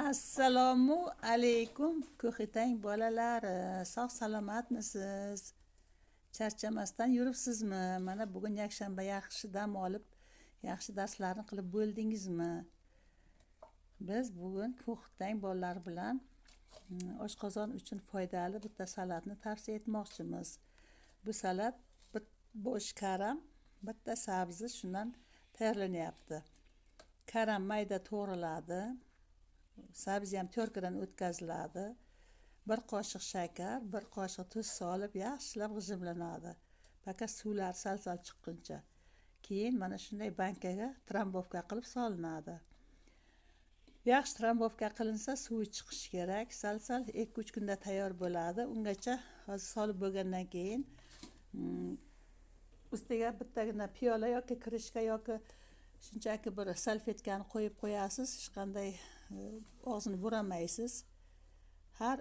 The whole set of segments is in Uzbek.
Assalomu alaykum, Ko'hitang bolalari, sog' salomatmisiz? Charchamasdan yuribsizmi? Mana bugun yakshanba, yaxshi dam olib, yaxshi darslarni qilib bo'ldingizmi? Biz bugun Ko'hitang bolalari bilan oshqozon uchun foydali bitta salatni tavsiya etmoqchimiz. Bu salat bir bosh karam, bitta sabzi, shundan tayyorlanyapti. Karam mayda to'g'raladi, sabzi ham тёрка dan o'tkaziladi. Bir qoshiq shakar, bir qoshiq tuz solib, yaxshilab g'ijimlanadi, пока suvlari sal sal chiqquncha. Keyin mana shunday bankaga трамбовка qilib solinadi. Yaxshi трамбовка qilinsa, suvi chiqishi kerak sal sal. 2-3 kunda tayyor bo'ladi. Ungacha hozir solib bo'lgandan keyin ustiga bittagina piyola yoki крышка yoki shunchaki bir salfetkani qo'yib qo'yasiz, hech qanday og'zini buramaysiz. Har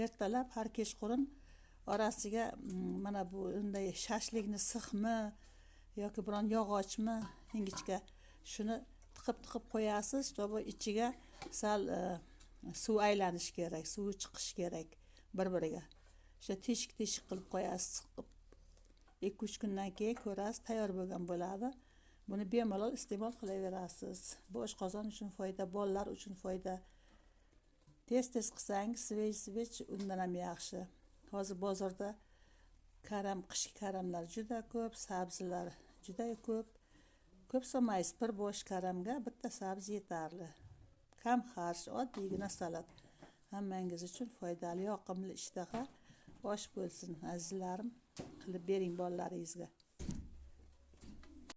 ertalab, har kechqurun orasiga mana bu unday shashlikni sixmi yoki biron yog'ochmi ingichka, shuni tiqib tiqib qo'yasiz, чтобы ichiga sal suv aylanishi kerak, suvi chiqishi kerak bir biriga. O'sha teshik teshik qilib qo'yasiz tiqib. 2-3 kundan keyin ko'rasiz, tayyor bo'lgan bo'ladi. Buni bemalol iste'mol qilaverasiz. Bu oshqozon uchun foyda, bolalar uchun foyda. Tez tez qilsangiz, свеж свеж, undan ham yaxshi. Hozir bozorda karam, qishki karamlar juda ko'p, sabzilar juda ko'p. Ko'p solmaysiz, bir bosh karamga bitta sabzi yetarli. Kam xarj, oddiygina salat. Hammangiz uchun foydali, yoqimli ishtaha osh bo'lsin, azizlarim. Qilib bering bolalaringizga.